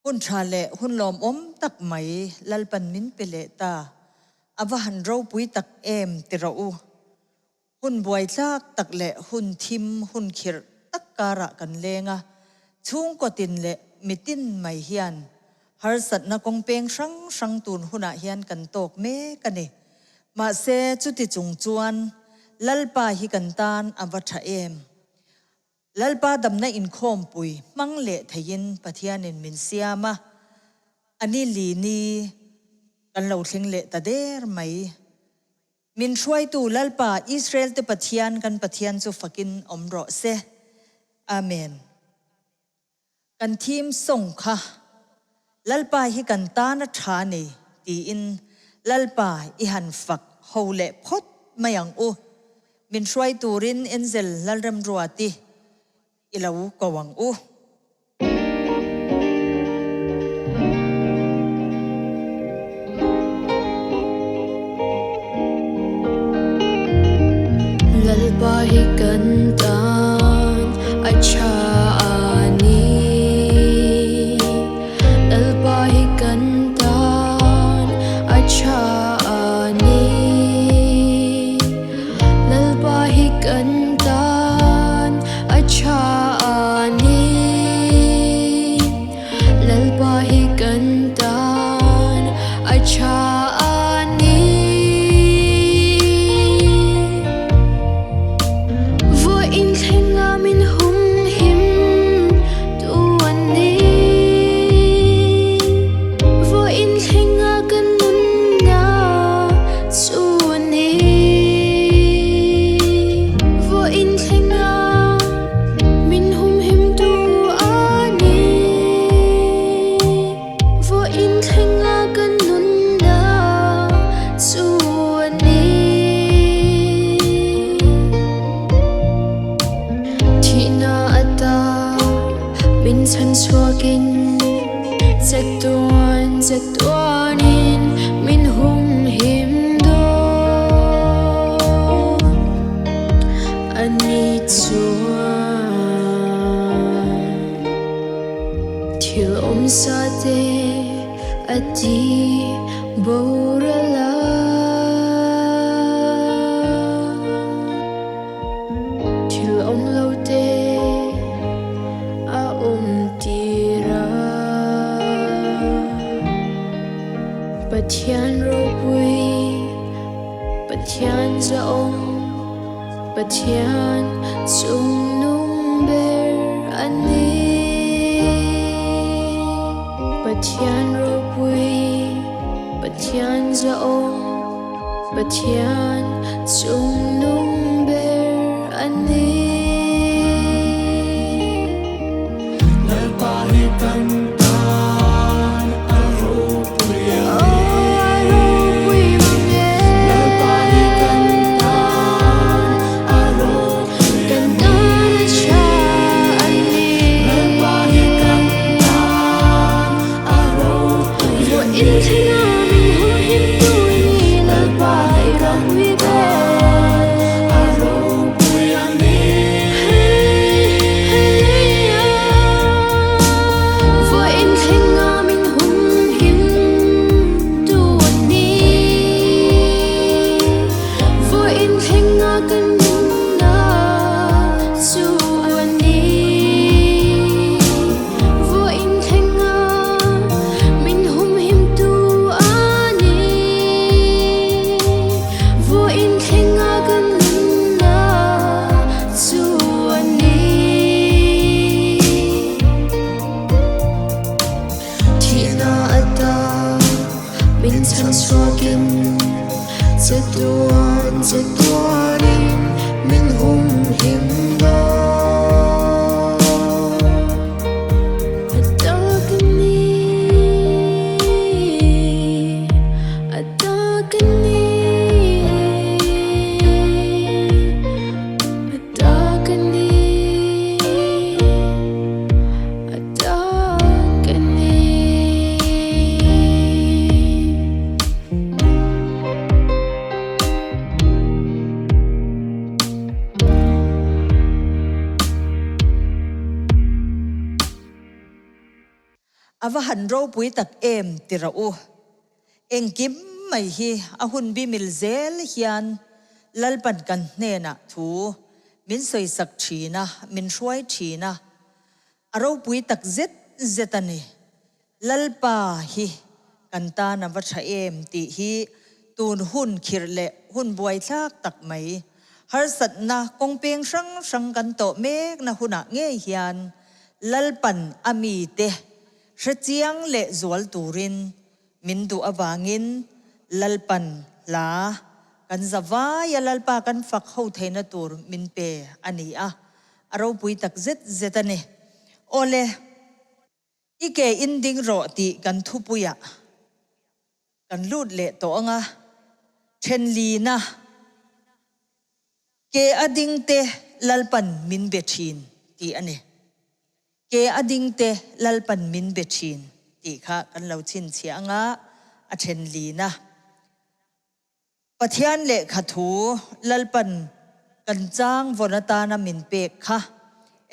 Hun tha leh hun lawmawm tak mai Lalpan min pe leh ta. A va han ropui tak em ti rawh u. Hun buaithlak tak leh hun thim hun khirh tak karah kan leng a, chhungkaw tin leh mitin mai hian harsatna kawng peng hrang hrang tun hunah hian kan tawk mek a ni. Mahse chuti chung chuan Lalpa hi kan tan a va tha em. Lalpa damna inkhawmpui hmang leh theiin Pathianin min siam a, a ni li ni kan lo thleng leh ta der mai. Min hruaitu Lalpa Israel-te Pathian kan Pathian chu fakin awm rawh se. Amen. Kan theme song kha Lalpa hi kan tan a tha ni tiin Lalpa i han fak ho leh phawt mai ang u. Min hruai turin Angel Lalremruati i lo ko ang u. Lalpa hi kan tan a tha a ni. Lalpa hi kan tan a tha a ni. Lalpa hi kan tan a tha a ni. Lalpa hi kan tan a tha a ni. Vawiin thlenga min humhim tu an ni. Vawiin thlenga kan nunna chu a ni. Vawiin thlenga min humhim tu a ni. Vawiin thlenga kan nunna chu a ni. Thihna ata min chhan chhuakin chatuan chatuanin min humhim dawn. Ani chuan thil awmsa te a ti boral a. Thil awm lo te a awm tir a. Pathian ropui, Pathian zahawm, Pathian chungnung ber a ni. Pathian ropui, Pathian zahawm, Pathian chungnung ber a ni. Lalpa hi kan tan a ropui a ni. Lalpa hi kan tan a ropui a ni. Lalpa hi kan tan a ropui a ni. Lalpa hi kan tan a ropui a ni. Vawiin thlenga min humhim tu a ni. Vawiin thlenga kan nunna chu a ni. Vawiin thlenga min humhim tu a ni. Vawiin thlenga kan nunna chu a ni. Thihna ata min chhan chhuakin chatuan chatuanin min humhim dawn. A tak a ni, a tak a ni, a tak a ni, a tak a ni. A va han ropui tak em ti rawh u. Engkim mai hi a hun bi mil zel hian Lalpan kan hnenah thu min sawisak thin a, min hruai thin a. A ropui tak zet zet a ni. Lalpa hi kan tan a va tha em tih hi tun hun khirh leh hun buaithlak tak mai, harsatna kawng peng hrang hrang kan tawh mekna hunah ngei hian Lalpan a mite hrechiang leh zual turin min duh avangin Lalpan hla kan za vaia Lalpa kan fak ho theihna tur min pe a ni a, a ropui tak zet zet a ni. Awle, i ke in ding rawh tih kan thupuiah kan lut leh tawh ang a, thenlina Ke a ding te Lalpan min be thin tih a ni. Ke a ding te Lalpan min be thin tih kha kan lo chhinchhiah anga a then lin a. Pathian lehkha thu Lalpan kan chang vawn atana min pek kha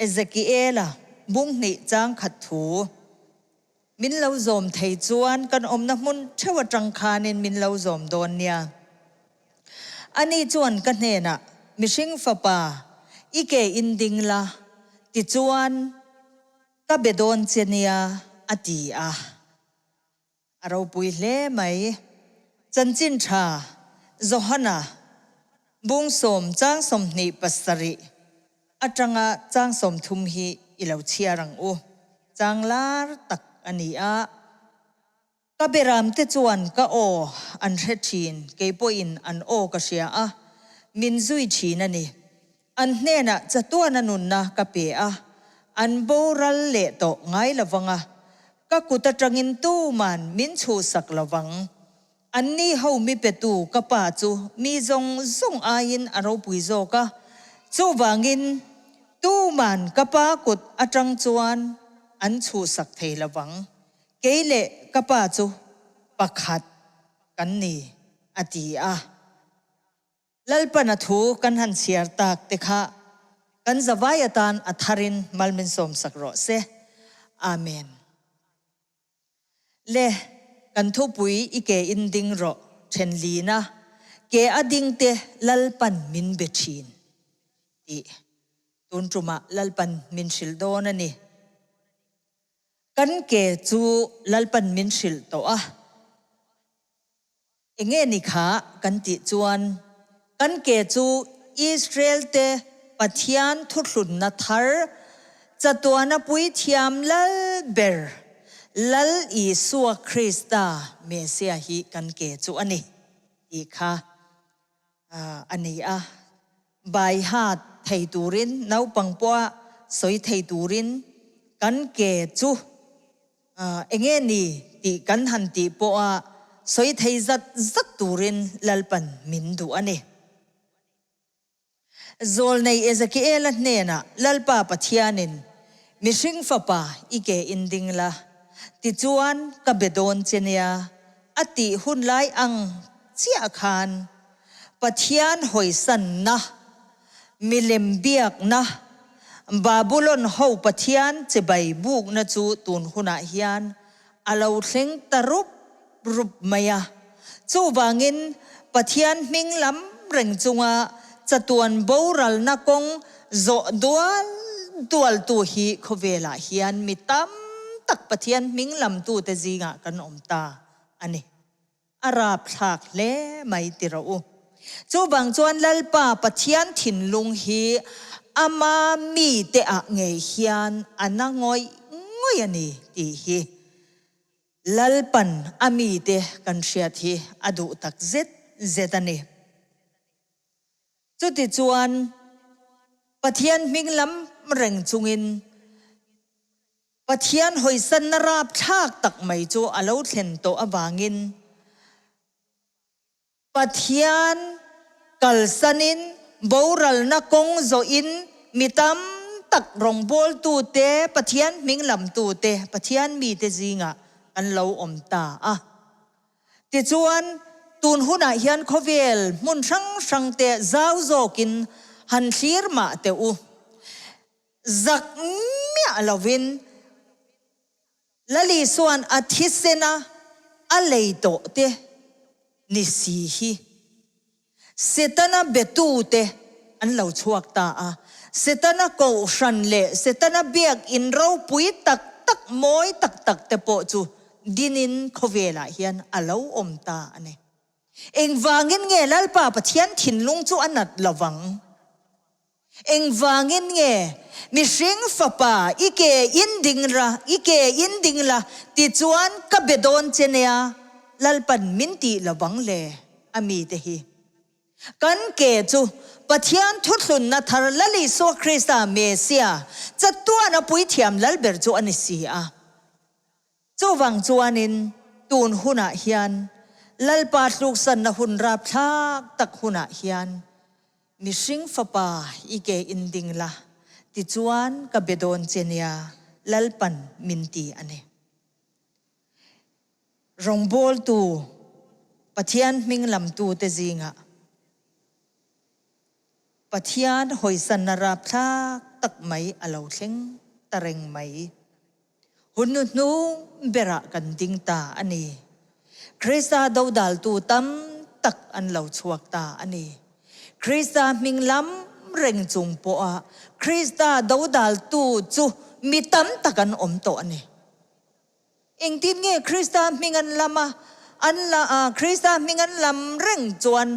Ezekiela bung hnih chang khat thu min lo zawm thei chuan kan awmna hmun theuh atang khanin min lo zawm dawn nia. Ani chuan ka hnenah, Mihring fapa, i ke in ding la, tichuan ka be dawn che nia, a ti a. A ropui hle mai. Chanchin tha, Johana, bung sawm chang 27 atanga chang 30 hi i lo chhiar ang u. Chang lar tak a ni a. Ka beramte chuan ka aw an hre thin, kei pawhin an aw ka hria a, min zui thin a ni. An hnenah chatuana nunna ka pe a, an boral leh tawh ngai lovang a, ka kut atangin tuman min chhuhsak lovang. Anni ho mi petu ka pa chu mi zawng zawng aiin a ropui zawk a, chuvangin tuman ka pa kut atang chuan an chhuhsak thei lovang. Kei leh ka pa chu pakhat kan ni, a ti a. Lalpana thu kan han chhiar tak te kha kan zavai atan a tharin mal min sawmsak rawh se. Amen. Le, kan thupui i ke in ding rawh, then lina ke a ding te Lalpan min be thin tih tun tumah Lalpan min hrilh dawn a ni. Kan ke chu Lalpan min hrilh tawh a, enge ni kha kan tih chuan kan ke chu Israel te Pathian thuthlunna thar chatuana puithiam lal ber Lal Isua Krista Messiah hi kan ke chu a ni tih kha a ni a. Baiha thei turin, naupang pawha sawi thei turin kan ke chu enge ni tih kan han tih pawha sawi thei zat zat turin Lalpan min duh a ni. Zawlnei Ezekiela hnenah Lalpa Pathianin, Mihring fapa i ke in ding la, tichuan ka be dawn che nia, a tih hun lai ang chiah khan Pathian hawisanna, milem biakna, Babulon ho Pathian chibai bukna chu tun hunah hian a lo thleng ta rup rup mai a. Chuvangin Pathian hming lam reng chunga chatuan boralna kawng zawh dual dualtu hi khawvelah hian mi tam tak Pathian hming lamtute zingah kan awm ta a ni. A rapthlak hle mai ti rawh u. Chuvang chuan Lalpa Pathian thinlung hi ama mite ah ngei hian a na ngawih ngawih a ni tih hi Lalpan a mite kan hriat hi a duh tak zet zet a ni. Chutichuan Pathian hming lam reng chungin Pathian hawisanna rapthlak tak mai chu a lo thlen tawh avangin Pathian kalsanin boralna kawng zawhin mi tam tak rawngbawltute, Pathian hming lamtute, Pathian mite zingah an lo awm ta a. Tichuan, tun hunah hian khawvel hmun hrang hrangte zau zawkin han thlir mah teh u. Zak miah lovin. Lali chuan a thisena a lei tawh te ni si hi. Setana betute an lo chhuak ta a. Setana kohhran leh Setana biakinn ropui tak tak mawi tak tak te pawh chu dinin khawvelah hian a lo awm ta a ni. Engvangin nge Lalpa Pathian thinlung chu a nat lovang? Engvangin nge mihring fapa i ke in ding ra, i ke in ding la tichuan ka be dawn che nia, Lalpan min tih lovang le a mite hi. Kan ke chu Pathian thuthlunna thar Lal Isua Krista Mesia chatuana puithiam Lalber chu a ni si a. Chuvang chuanin tun hunah hian Lalpa tluksanna hun rapthlak tak hunah hian mihring fapa i ke in ding la, tichuan ka be dawn che nia Lalpan min ti a ni. Rawngbawltu Pathian hming lamtute zingah Pathian hawisanna rapthlak tak mai a lo thleng ta reng mai. Hun nu hnung berah kan ding ta a ni. Krista dodaltu tam tak an lo chhuak ta a ni. Krista hming lam reng chung pawha Krista dodaltu chu mi tam tak an awm tawh a ni. Engtin nge Krista hming an lam a, an la a, Krista hming an lam reng chuan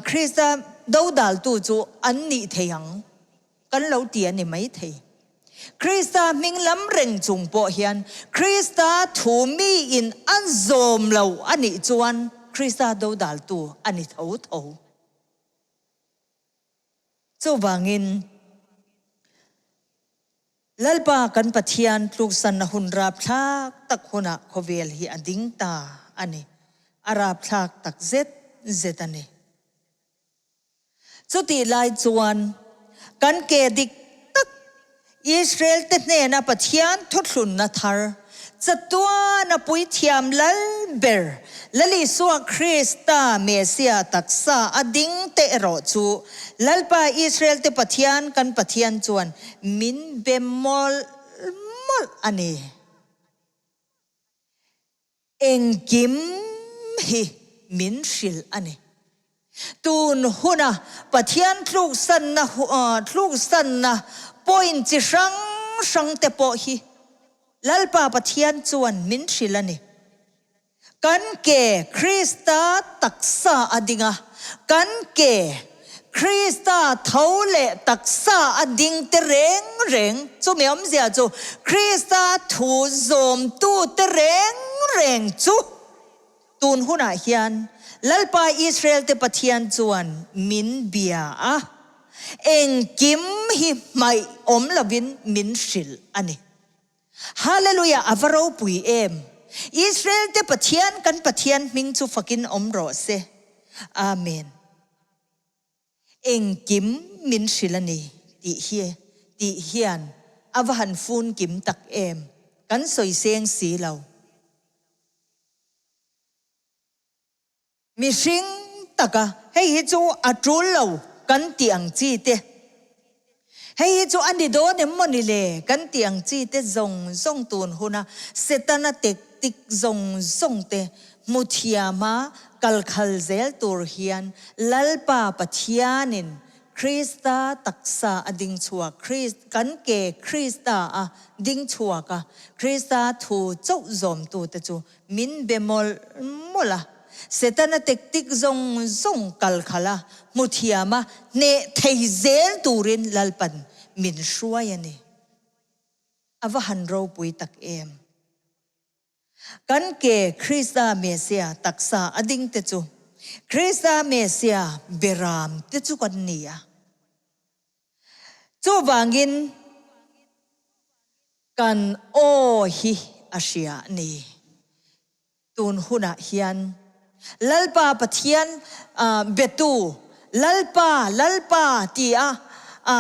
Krista dodaltu chu an nih thei ang kan lo ti a ni maithei. Krista hming lam reng chung pawh hian Krista thu miin an zawm lo a nih chuan Krista dodaltu a ni tho tho. Chuvangin. Lalpa kan Pathian tluksanna hun rapthlak tak hunah khawvel hi a ding ta a ni. A rapthlak tak zet zet a ni. Chutih lai chuan kan ke dik tak Israel te hnena Pathian thuthlunna thar chatuana puithiam lal ber Lal Isua Krista Mesia taksa a ding te erawh chu Lalpa Israel te Pathian kan Pathian chuan min be mawlh mawlh a ni. Engkim hi min hrilh a ni. Tun huna Pathian tluksanna tluksanna point chi hrang hrang te pawh hi Lalpa Pathian chuan min hrilh a ni. Kan ke Krista taksa a ding a, kan ke Krista tho leh taksa a ding te reng reng, chumi awmzia chu Krista thu zawmtu te reng reng chu tun hunah hian Lalpa Israel te Pathian chuan min bia a, engkim hi hmaih awm lovin min hrilh a ni. Hallelujah a va ropui em! Israel te Pathian kan Pathian hming chu fakin awm rawh se. Amen. Engkim min hrilh a ni tih hi tih hian a va han fun kim tak em! Kan sawi seng si lo. Mihring taka hei hi chu a tul lo kan tih ang chi te, hei hi chu a ni dawn em maw ni le kan tih ang chi te zawng zawng tun huna Setana tactic zawng zawng te hmu thiama kal khal zel tur hian Lalpa Pathianin Krista taksa a ding chhuak, Krist, kan ke Krista a ding chhuak a, Krista thu chauh zawmtute chu Min be mawlh mawlh a, Setana tactic zawng zawng kal khalh a, hmu thiam a, hneh thei zel turin Lalpan min hruai a ni. A va han ropui tak em! Kan ke Krista Mesia taksa a ding te chu Krista Mesia beram te chu kan ni a. Chuvangin kan aw hi a hria a ni. Tun hunah hian Lalpa Pathian betu, Lalpa, Lalpa tia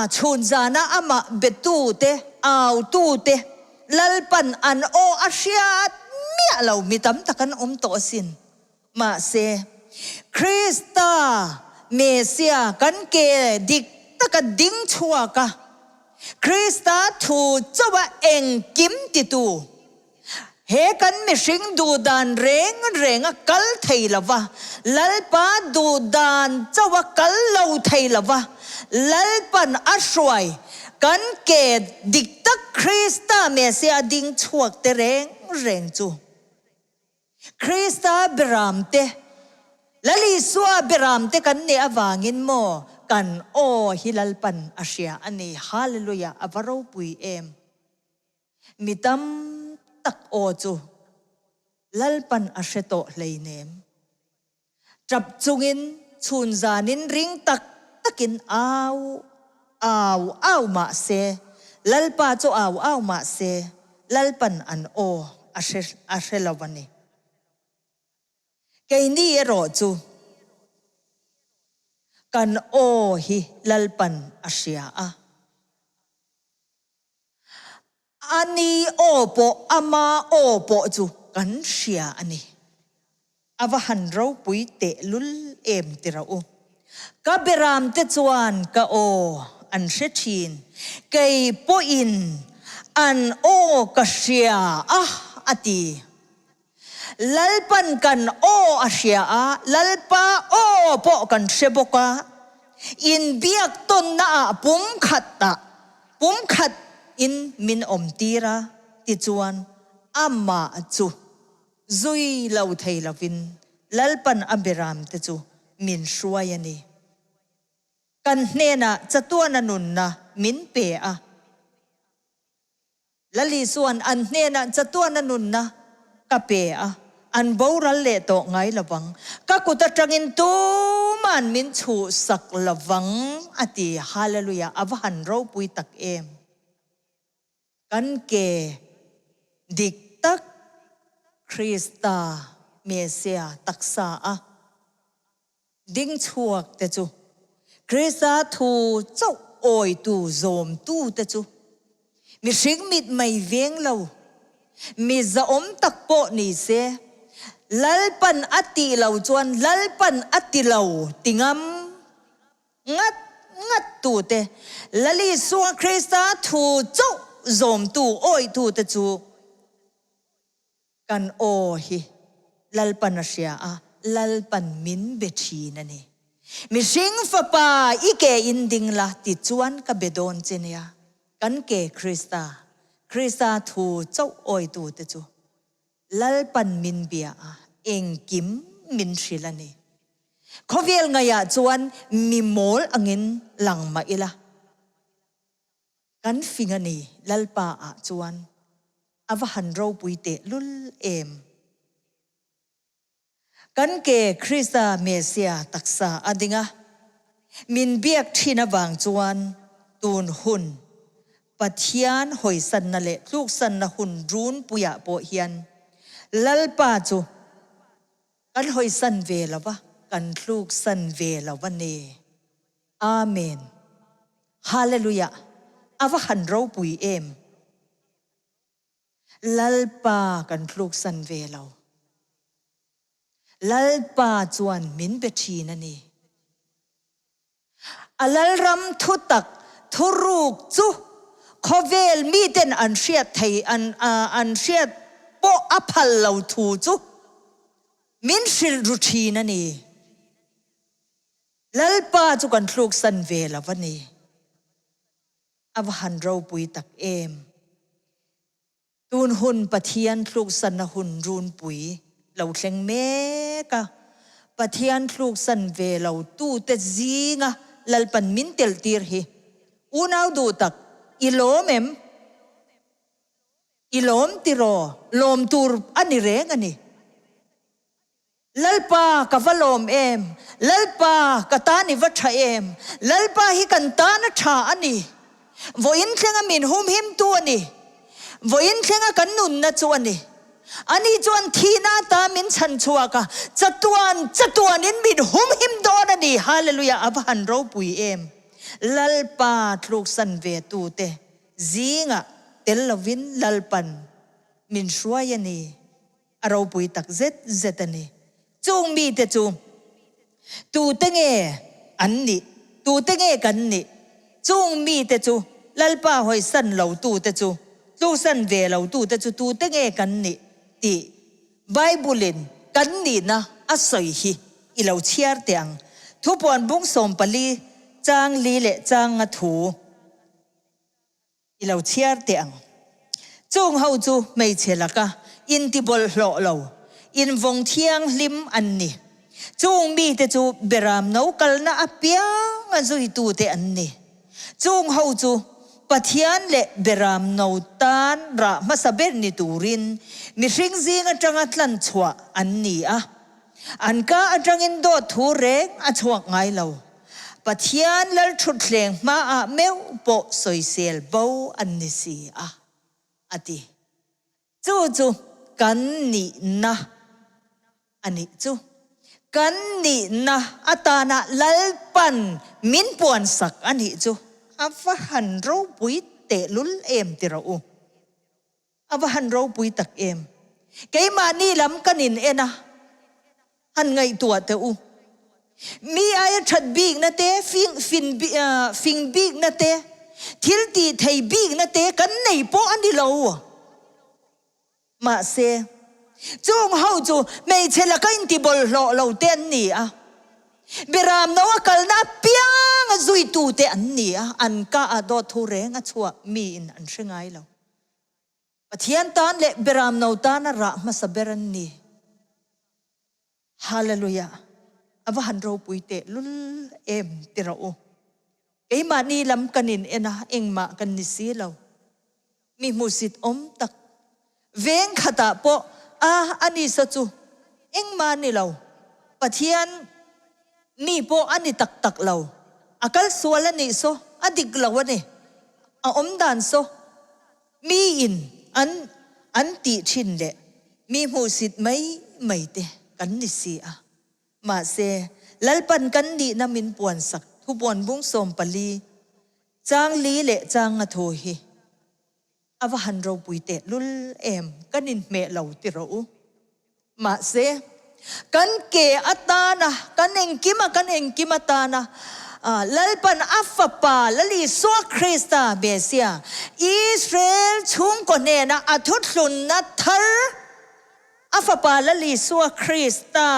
chhun zana amah betu te, autu te Lalpan an aw a hriat miah lo mi tam tak an awm tawh asin. Mahse, Krista, Mesia, kan ke dik taka ding chhuak a, Krista thu chauha engkim titu, He kan mihring duhdan reng reng a kal thei lo va, Lalpa duhdan chauh a kal lo thei lo va, Lalpan a hruai kan ke dik tak Krista Messiah ding chhuak te reng reng chu. Krista beram te, Lal Isua beram te kan nih avangin maw kan aw hi Lalpan a hria a ni. Hallelujah, a va ropui em. Mi tam tak aw chu Lalpan a hre tawh hleinem. Tap chungin chhun zanin ring tak takin au au au mah se, Lalpa chu au au mah se, Lalpan an aw a hre a hre lo a ni. Keini erawh chu kan aw hi Lalpan a hria a. A ni aw pawh ama aw pawh chu kan hria a ni. A va han ropui tehlul em ti rawh u. Ka beram te chuan ka aw an hre thin, kei pawhin an aw ka hria a a ti. Lalpan kan aw a hria a, Lalpa aw pawh kan hre bawk a, inbiak tawnna ah pumkhat ah pumkhat in min awm tir a, tichuan amah chu zui lo thei lovin Lalpan a beram te chu min hruai a ni. Kan hnenah chatuana nunna min pe a. Lali chuan an hnenah chatuana nunna ka pe a, an boral leh tawh ngai lovang. Ka kut atangin tuman min chhuhsak lovang a ti. Hallelujah! A va han ropui tak em! Kan ke dik tak Krista Messiah taksa a ding chhuak te chu, Krista thu chauh awitu zawmtu te chu, mihring mit mai veng lo, mi zahawm tak pawh ni se, Lalpan a tih lo chuan Lalpan a ti lo ti ngam ngat ngat tu te, Lal Isua Krista thu chauh zawmtu awitu te chu, Kan aw hi Lalpan a hria a, Lalpan min be thin a ni. Mihring fapa i ke in ding la ti chuan ka be dawn che nia. Kan ke Krista, Krista thu chauh awitute chu Lalpan min bia a, engkim min hrilh a ni. Khawvel ngaihah chuan mi mawl angin lang mah ila. Kan fing a ni, Lalpa ah chuan a va han ropui teh lul em. Kan ke Krista Mesia taksa a ding a, min biak thin avang chuan tun hun Pathian hawisanna leh tluksanna hun runpuiah pawh hian Lalpa chu kan hawisan ve lo va, kan tluksan ve lo a ni. Amen. Hallelujah. A va han ropui em. Lalpa kan tluksan ve lo. Lalpa chuan min be thin a ni. A Lalram thutak thuruk chu khawvel miten an hriat thei an an hriat pawh a phal lo thu chu min hrilh ru thin a ni. Lalpa chu kan thluksan ve lo a ni. A va han ropui tak em. Tun hun Pathian thluksanna hun runpui lo thleng mek a, Pathian thluksan ve lo tute zinga Lalpan min telh tir hi unau duh tak i lawm em? I lawm tiraw? Lawm tur a ni reng a ni. Lalpa, ka va lawm em? Lalpa, ka tan i va tha em? Lalpa hi kan tan a tha a ni. Vawiin thlenga min humhimtu a ni. Vawiin thlenga kan nunna chu a ni. Ani chuan thihna ata min chhan chhuak a, chatuan chatuanin min humhim dawn a ni. Hallelujah, a va han ropui em? Lalpa tluksan ve tute zingah tel lovin Lalpan min hruai a ni. A ropui tak zet zet a ni. Chung mite chu tute nge an nih? Tute nge kan nih? Chung mite chu Lalpa hawisan lo tute chu, tluksan ve lo tute chu tute nge kan nih? tih Bible-in kan nihna a sawi hi i lo chhiar teh ang. Thupuan bung 14 chang li leh chang nga thu i lo chhiar teh ang. Chung ho chu hmeichhe laka intibawlhhlawh lo, invawng thianghlim an ni. Chung mite chu beram no kalna apianga zuitute an ni. Chung ho chu Pathian leh beram no tan rah hmasa ber ni turin mihring zing atanga tlan chhuah an ni a. An ka atangin dawt thu reng a chhuak ngai lo. Pathian Lalthutthleng hmaah meuh pawh sawisel bo an ni si a, a ti. Chu chu kan nihna a nih chu. Kan nihna atana Lalpan min puansak a nih chu a va han ropui tehlul em ti rawh u. A va han ropui tak em. Keimahni lam kan in en a, han ngaihtuah teh u. Mi aia that bikna te, fing fin fing bikna te, thil tih thei bikna te kan nei pawh a ni lo. Mahse, chung ho chu hmeichhe laka intibawlhhlawh lo te an ni a. Beram no a kalna apiang a zuitute an ni a, an ka ah dawt thu reng a chhuah miin an hre ngai lo. Pathian tan leh Beram no tana rah hmasa ber an ni. Hallelujah! A va han ropui teh lul em ti rawh u. Keimahni lam kan in en a, engmah kan ni si lo. Mi hmuhsit awm tak veng khatah pawh a a ni sa chu engmah a ni lo. Pathian mi pawh a ni tak tak lo. A kal sual a nih saw, a dik lo a ni. A awm dan saw miin an an tih thin leh mi hmuhsit mai mai te kan ni si a. Mahse, Lalpan kan nihna min puansak thupuan bung 14 chang li leh chang nga thu hi a va han ropui teh lul em, kan inhmeh lo ti rawh u. Mahse, kan ke atana, kan engkima kan engkim atana Lalpan a Fapa Lal Isua Krista Messiah, Israel chhungkaw hnena a thuthlunna thar, A Fapa Lal Isua Krista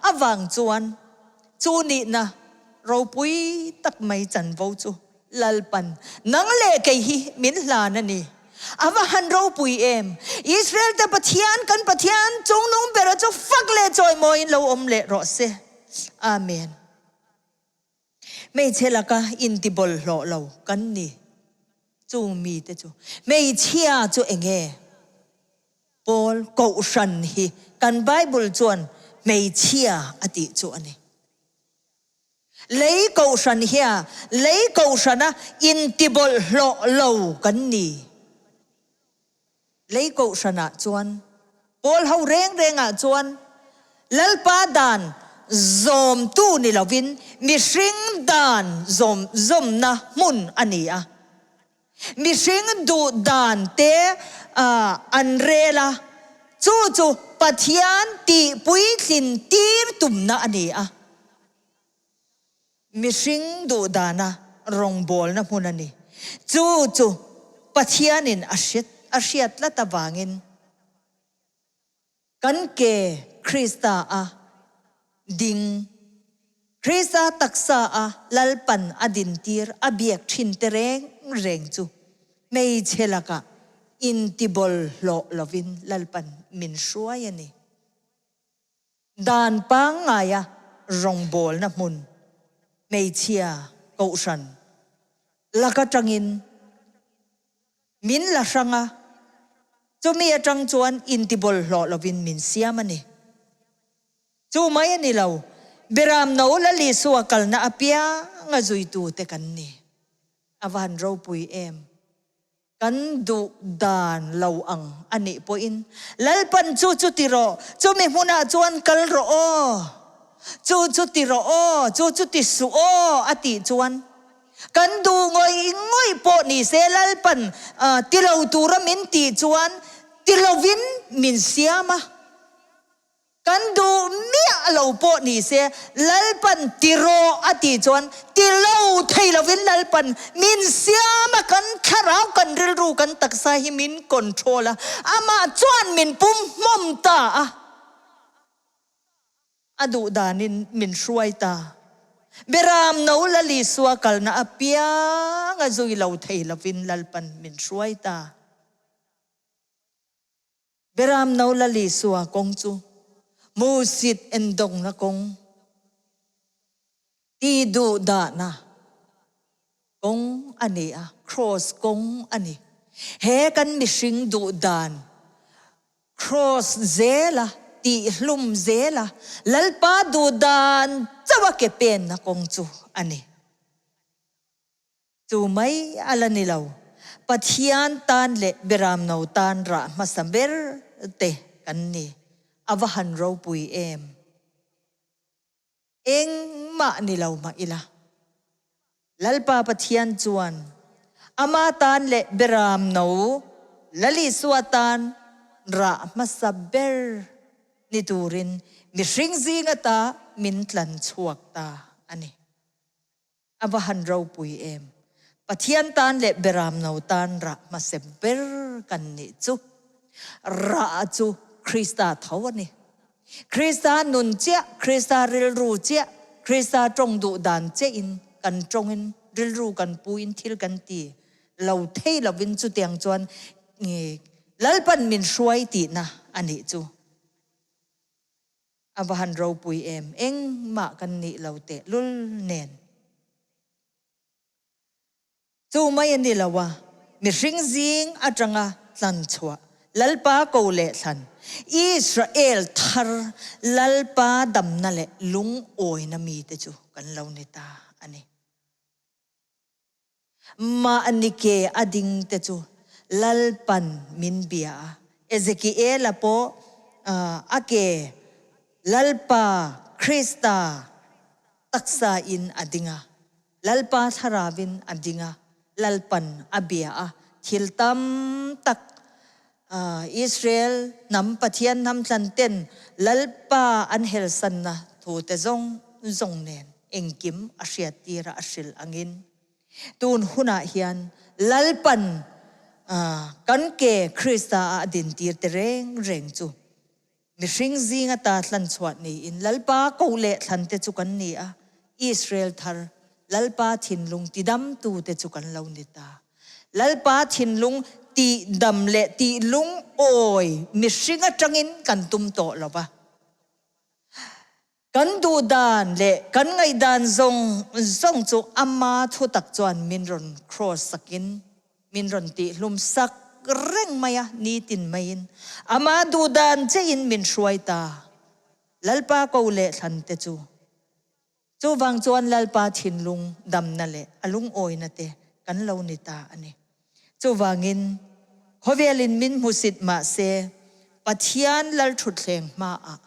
avang chuan chu nihna ropui tak mai chanvo chu Lalpan nang leh kei hi min hlan a ni. A va han ropui em! Israel te Pathian, kan Pathian chungnung bera chu fak leh chawimawiin lo awm leh rawh se. Amen. Hmeichhe laka intibawlhhlawh lo kan ni. Chung mite chu hmeichhia chu enge? Paul Kohhran hi kan Bible chuan hmeichhia a tih chu a ni. Lei Kohhran hia lei Kohhrana intibawlhhlawh lo kan ni. Lei Kohhranah chuan Paul ho reng rengah chuan Lalpa dan zawmtu ni lovin mihring dan zawm zawmna hmun a ni a. Mihring duh dan te an rel a, chu chu Pathian tih puitlin tir tumna a ni a. Mihring duh dana rawngbawlna hmun a ni. Chu chu Pathianin a hriat a hriat tlat avangin Kan ke Krista a ding. Krista taksa a Lalpan a dintir a biak thin te reng reng chu hmeichhe lakah intibawlhhlawh lovin Lalpan min hruai a ni. Dan pangngaia rawngbawlna hmun hmeichhia kohhran laka tangin Min la hrang a, chumi atang chuan intibawlhhlawh lovin min siam a ni. Chu mai a ni lo, Beram no Lal Isua kalna apianga zuitute kan ni. A va han ropui em! Kan duh dan lo ang a nih pawhin, Lalpan chu chu ti rawh, chumi hmunah chuan kal rawh aw, chu chu ti rawh aw, chu chu ti suh aw a tih chuan, Kan duh ngawih ngawih pawh ni se Lalpan ti lo tura min tih chuan ti lovin min siam a. Kan duh miah lo pawh ni se, Lalpan ti rawh a tih chuan ti lo thei lovin Lalpan min siam a, kan thlarau, kan rilru, kan taksa hi min control a, amah chuan min pum hmawm ta a. A duh danin min hruai ta. Beram no Lal Isua kalna apiang a zui lo thei lovin Lalpan min hruai ta. Beram no Lal Isua kawng chu hmuhsit endawngna kawng, ti duh dahna kawng a ni a, kraws kawng a ni. He kan mihring duh dan Kraws zela, tihhlum zela, Lalpa duhdan chauh a ke penna kawng chu a ni. Chu mai a la ni lo, Pathian tan leh Beramno tan rah hmasa ber te kan ni. A va han ropui em! Engmah ni lo mah ila. Lalpa Pathian chuan Ama tan leh Beram no Lal Isua tan rah hmasa ber ni turin mihring zing ata min tlan chhuak ta a ni. A va han ropui em! Pathian tan leh Beram no tan rah hmasa ber kan nih chu. Rah chu Krista tho a ni. Krista nun chiah, Krista rilru chiah, Krista tawng duh dan chiahin kan tawngin rilru kan puin thil kan ti lo thei lovin chutiang chuan Lalpan min hruai tihna a nih chu. A va han ropui em, engmah kan nih lo teh lul nen. Chu mai a ni lo a, mihring zing atanga tlan chhuah Lalpa ko leh thlan Israel thar Lalpa damna leh lungawina mite chu kan lo ni ta a ni. Mahni ke a ding te chu Lalpan min bia a, Ezekiela pawh a ke Lalpa Krista taksa in a ding a, Lalpa thlarauin a ding a, Lalpan a bia a, thil tam tak Israel hnam Pathian hnam thlan ten Lalpa an helsanna thu te zawng zawng nen engkim a hriattir a, a hrilh angin tun hunah hian Lalpan kan ke Krista ah a dintir te reng reng chu Mihring zing ata hlan chhuah niin Lalpa ko leh thlan te chu kan ni a, Israel thar, Lalpa thinlung tidamtu te chu kan lo ni ta. Lalpa thinlung tihdam leh tihlungawi mihring atangin kan tum tawh lo va. Kan duhdan leh kan ngaihdan zawng zawng chu ama thutak chuan min rawn cross sakin min rawn tihlum sak reng mai a, nitin maiin ama duhdan chein min hruai ta. Lalpa ko leh thlan te chu. Chuvang chuan Lalpa thinlung damna leh a lungawina te kan lo ni ta a ni. Chuvangin khawvelin min hmusit mahse Pathian Lalthutthleng hmaah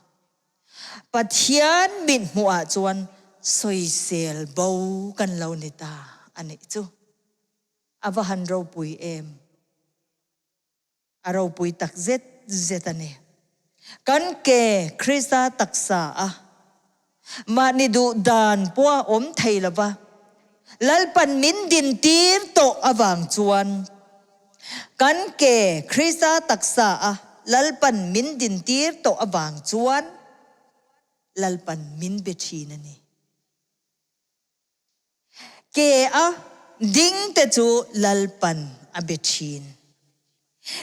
Pathian mit hmuh ah chuan sawisel bo kan lo ni ta a nih chu. A va han ropui em. A ropui tak zet zet a ni. Kan ke Krista taksa a mahni duh dan pawh a awm thei lo va, Lalpan min din tir tawh avang chuan Kan ke Krista taksa a Lalpan min dintir tawh avang chuan Lalpan min be thin a ni. Ke a ding te chu Lalpan a be thin.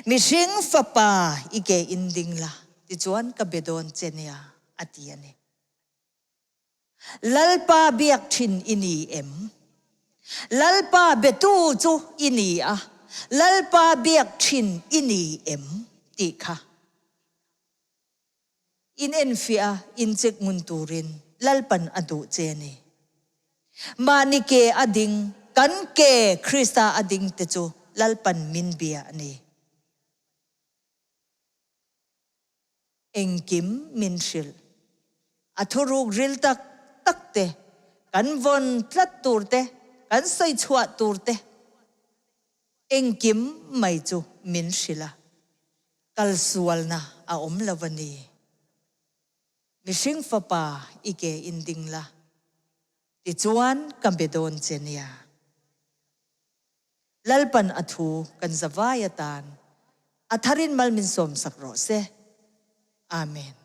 Mihring fapa i ke in ding la tichuan ka be dawn che nia a ti a ni. Lalpa biak thin i ni em? Lalpa betu chu i ni a, Lalpa biak thin i ni em? tih kha in enfiah a, in check ngun turin Lalpan a duh che a ni. Mahni ke a ding, kan ke Krista a ding te chu Lalpan min bia a ni. Engkim min hrilh. A thuruk ril tak tak te, kan vawn tlat tur te, kan sawi chhuah tur te, engkim mai chu min hrilh a, kalsualna a awm lo a ni. Mihring fapa i ke in ding la, tichuan ka be dawn che nia. Lalpan a thu kan zavai atan a tharin mal min sawmsak rawh se. Amen.